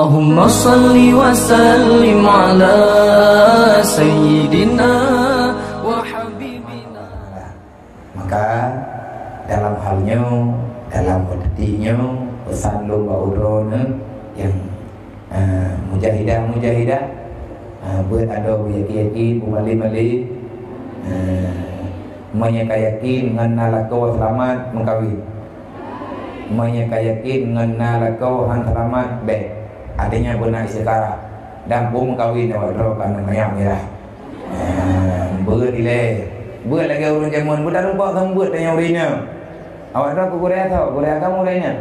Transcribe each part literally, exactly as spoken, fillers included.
Allahumma salli wa sallim ala sayyidina wa habibina. Maka dalam hal nyoe, dalam detik nyoe, pesan lôn bak uroe nyoe nyang, eh, mujahidah-mujahidah, eh, beuet adoe beuyakin-yakin, beumalém-malém. Eh, meunyoe ka yakin ngon na lakoe seulamat, meukawen. Meunyoe ka yakin ngon na lakoe han seulamat, bèk. Artinya beuna istikharah. Dan peue meukawen awak droe ka na manyak mirah. Ah, beuet ilèe. Beuet lagèe ureueng jameun, beuet tarumpok seumeubeuet tanyoe ureueng inong. Awak droe keu gurèe asoe, gurèe agam ureueng inong.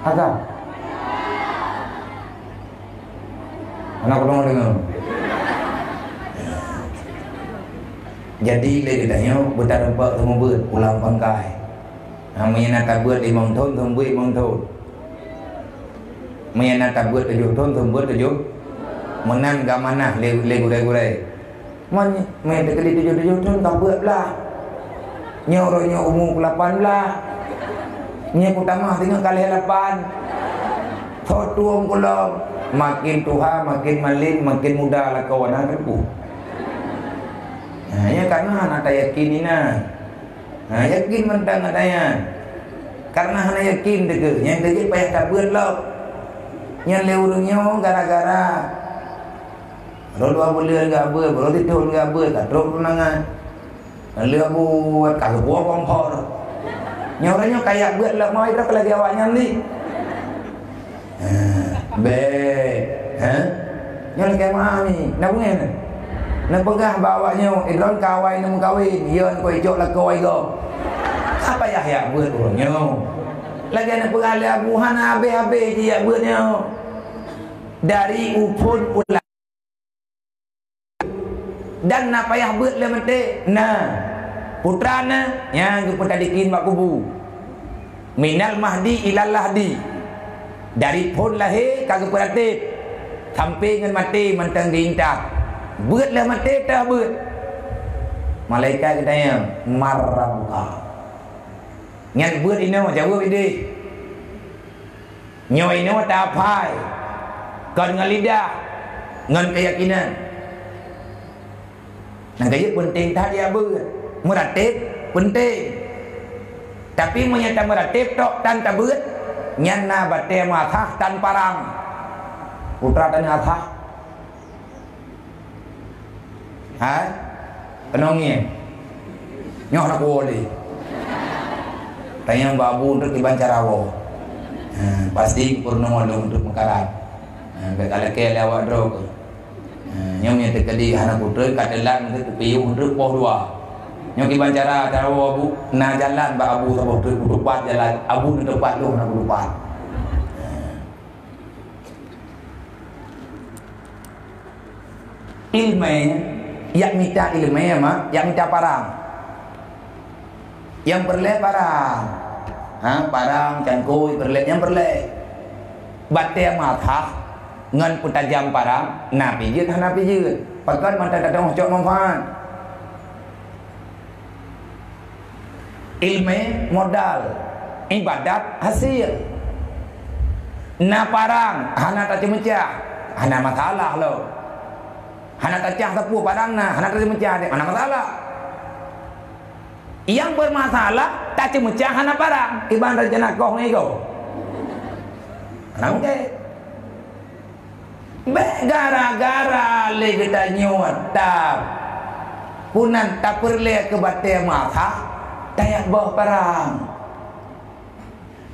Agam. Hana keudroe deungö. Jadi lé geutanyoe beutareumpok seumeubeuet pulang pangkai. Ha, meunyoe na tabeuet limong thon, seumeubeuet limong thon. Meunyoe na tabeuet tujoh thon, seumeubeuet tujoh. Meunan geuamanah lé, lé gurèe-gurèe. Man, meunan teukeudi tujoh-tujoh thon ka peuet blah. Nyoe uroe nyoe umu ku lapan blah. Nyoe kutamah singoh ka lhèe lapan. Soe tueng kulom, makin tuha, makin malém, makin muda lakoe na teupeu. Nah, nyan karena hana tayakin inan. Nah, yakin mantong gata nyan. Karena hana yakin teuh, nyang teujeuet payah tabeuet lom. Nyan lé ureueng nyoe gara-gara Lôn dua buleuen geuh abeuet, lôn sithon geuh abeuet, ka trok tunangan. Lheueh buet ka geupuwoe kompor. Nyoe uroe nyoe kajak beuet lom, ai droe lagèe awaknyan lé. Bèk, ha? Nyoe lagèe mami, na beungèh na? Neupeugah bak awaknyoe, "Droeneuh ka awai neumeukawen, yön keu icok lakoe gob." Ka payah jak beuet uroe nyoe. Lagèe neupeugah lé Abu, hana habéh-habéh jijak beuet nyoe. Dari u phon u Dan na payah beuet lé maté? Na. Putra na, nyang geupeutadikin bak kubu. Minal mahdi ilal lahdi. Dari phon lahé ka geupeuratéb, sampoe ngon maté mantong geuintat. Beuet lé maté teuh beuet. Malaikat geutanyong, "Man rabbuka?" Nyan beuet inoe, jaweueb idéh. Nyoe inoe taphai, kon ngon lidah, ngon keuyakinan. Nyang keuneuk peunteng that jak beuet, meuratéb peunteng. Tapi meunyoe tameuratéb tok tan tabeuet, nyan na batée meuasah tan parang. Putra tanyoe asah. Hai, keunong ngieng. Nyoe hana kuwoe lé. Tanyong bak Abu untuk kiban cara woe. Ha, pasti peurunoe lôn untuk meukarat. Ha, bèk kalakée lé awak droe keuh. Ha, nyoe nyang teukeudi hana kutrön ka teulat untuk kupiôh untuk poh dua. Nyoe kiban cara, cara woe Abu, na jalan bak Abu saboh treuk kutupat jalan. Abu neutupat lôn hana kutupat. Ileumèe, jak mita ileumèe, mak, jak mita parang. Nyang peureulèe parang. Ha, parang, cangkôi, peureulèe, nyang peureulèe. Batée meuasah ngon peutajam parang, na pih jeuet, hana pih jeuet. Pakon mantong tateumé cok manfaat. Ileumèe modal, ibadat hasil. Na parang hana taceumeucah, hana masalah lom. Hana tacah sapeue parang na, hana taceumeucah deh, hana masalah. Nyang beumasalah taceumeucah hana parang, kiban rencana koh ngon igoe. Hana mungken. Bèk gara-gara lé geutanyoe that, peunan tapeureulèe keu batée meuasah, tajak boh parang.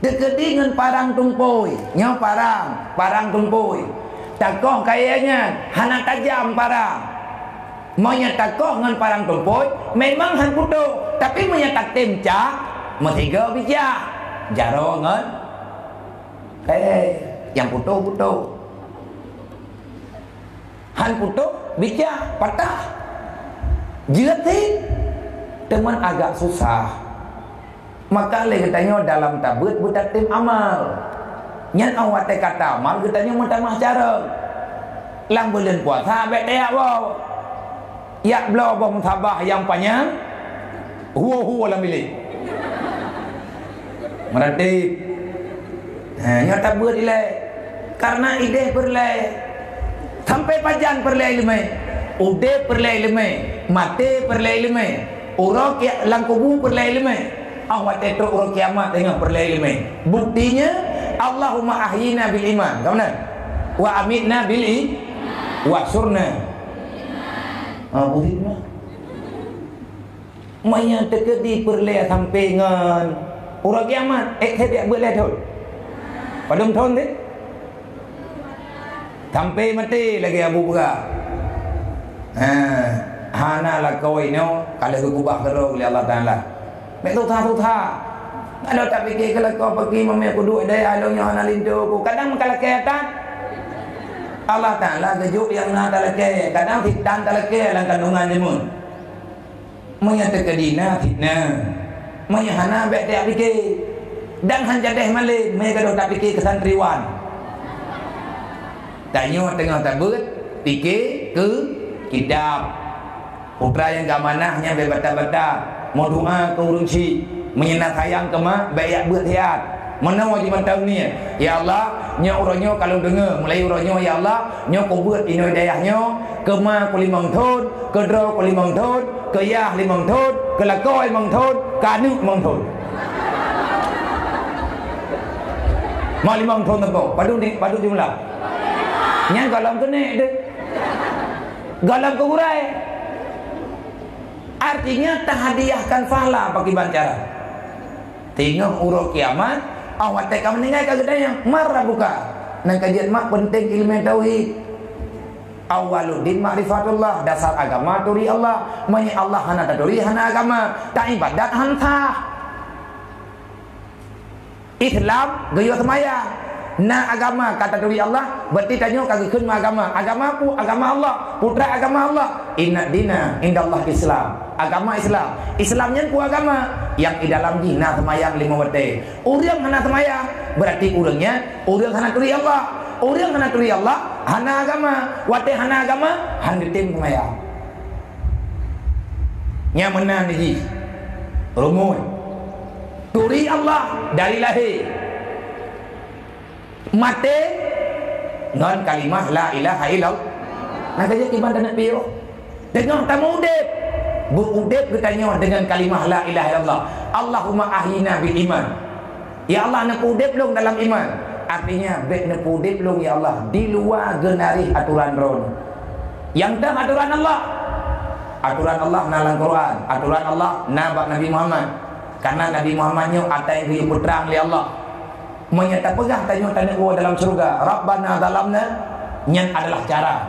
Teukeudi ngon parang tumpôi, nyoe parang, parang tumpôi. Takoh kayée nyan, hana tajam parang. Meunyoe takoh ngon parang tumpôi, memang han putôh. Tapi meunyoe tatem cah, meusigoe bijah. Jaroe ngon Eh, nyang putôh-putôh. Han putôh, bijah, patah. Jeuet cit. Teuma agak susah. Maka lé geutanyoe dalam tabeuet beutatem amal. Nyan 'oh watée ka tamal geutanyoe meutamah carông. Lam buleuen puasa bèk tajak woe. Jak bloe boh musabah nyang panyang, hue-hue lam bilék. Meuratéb. Ha, nyoe tabeuet ilée. Karena ideh peureulée. Sampai pajan peureulée ileumé. Udeb peureulée ileumé. Maté peureulée ileumé. Uroe kia-, lam kubu peureulée ileumé. Ah, watée trok uroe kiamat teungoh peureulée ileumé. Buktinya, Allahumma ahyina bil iman. Ka meunan? Wa amitna bil i-, wahsyurna. Ah, bukti mah. Meunyoe teukeudi peureulée sampai ngon uroe kiamat, ék keu jak beuet lhée thon. Padum thon deh? Sampai maté lagée Abu Bakar. Ha, hana lakoe inoe, ka lheueh geukubah keudroe lé Allah Taala. Bék susah-susah. Adak tapike keu lakoe paki meumé kuduek daya lôn nyoe hana linto ku. Kadang meukalakée that. Allah Taala geujok nyang na talakée, kadang sitan talakée lam kandungan jameun. Meunyoe teukeudi na fitnah, meunyoe hana bék tapike. Dan han jadeh malem, meunyoe gadôh tapike keu santriwan. Tanyoe teungoh tabeuet, pike keu kitab. Putra nyang geuamanah nyan bék bata-bata, meudoá keu ureuëng chik. Meunyoe na sayang keu mak, bék jak beuet siat. Meunoe jimantong niet, "Ya Allah, nyoe uroe nyoe ka lôn deungoe, mulai uroe nyoe, ya Allah, nyoe kubeuet inoe dayah nyoe, keu ma ku limong thon, keu droe ku limong thon, keu yah limong thon, keu lakoe limong thon, keu aneuëk limong thon." Ma limong thon teupeu, padum di, padum jumlah. Nyan gohlom keuneuk deh. Gohlom keu gurée. Artinya, tahadiahkan pahala pakiban cara. Teungoh uroe kiamat, oh, watée ka meuninggai ka geutanyong, "Man rabbuka?" Nyang ka jeuet mak peunteng ileumé tauhid. Awwaluddin ma'rifatullah, dasar agama turi Allah. Meunyoe Allah hana taturi, hana agama. Taibadat han sah. Islam geuyue seumayang. Na agama ka taturi Allah, berarti tanyoe ka geukheun meuagama. Agama peue? Agama Allah. Peue treuk agama Allah? Inna dina indallah Islam. Agama Islam. Islam nyan peue agama? Nyang di dalam jih na seumayang lima watée. Ureuëng hana seumayang, berarti ureuëng nyan ureuëng hana turi Allah. Ureuëng hana turi Allah, hana agama. Watée hana agama, han geutem seumayang. Nyang meunan jih rumus. Turi Allah dari lahé. Maté ngon kalimah la ilaha illallah. Nah, ka jeuet kiban taneuk piôh. Teungoh tameudeb, beuudeb geutanyoe deungon kalimah la ilaha illallah. Allahumma ahyina bil iman. Ya Allah, neupeuudeb lôn dalam iman. Artinya, bék neupeuudeb lôn, ya Allah, di luwa geunarih atoran Droeneuh. Nyang tam atoran Allah. Atoran Allah na lam Quran, atoran Allah na bak Nabi Muhammad. Karena Nabi Muhammad nyoe ata nyang geuyue peutrang lé Allah. Meunyoe tapeugah tanyoe taneuk woe dalam syeuruga, "Rabbana zalamna," nyan adalah cara.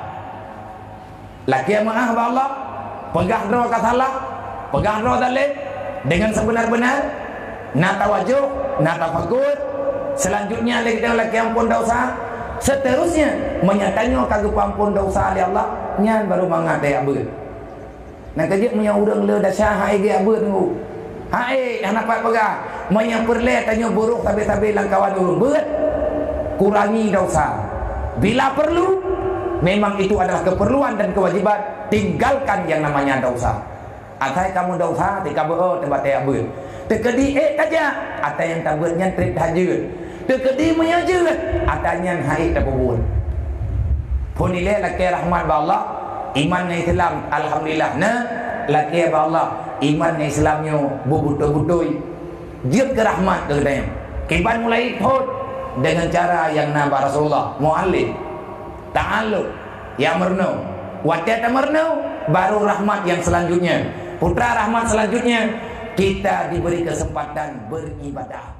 Lakée meu'ah bak Allah, peugah droe ka salah, peugah droe zalim, deungon seubeuna-beuna, na tawajoh, na tafakur, seulanjutnya lé geutanyoe lakée amphon desya, seuterusnya, meunyoe tanyoe ka geupeuamphon desya lé Allah, nyan barô mangat tajak beuet. Nyang keujeuet meunyoe ureuëng le desya han ék geujak beuet nunggu. Han ék, hana pat peugah. Meunyoe peureulée tanyoe burôk sabe-sabe lam kawan ureuëng beuet, kurangi desya. Bila perlu, memang itu adalah keperluan dan kewajiban, tinggalkan yang namanya desya. Asai kamoe desya, tika beuet, teuba tajak beuet. Teukeudi ék tajak, ata nyang tabeuet nyan treb that jeuet. Teukeudi meunyoe jeuet, ata nyan han ék tapeubuet. Phon ilée lakée rahmat bak Allah, iman ngon Islam, alhamdulillah, na lakée bak Allah, iman ngon Islam nyoe beubeutôi-beutôi jeuet keu rahmat keu geutanyoe. Kiban mulai phon deungon cara nyang na bak Rasulullah, muallim, ta'alluq, ya meurunoe. Watée tameurunoe, baru rahmat nyang seulanjutnya. Putra rahmat seulanjutnya, kita diberi kesempatan beribadah.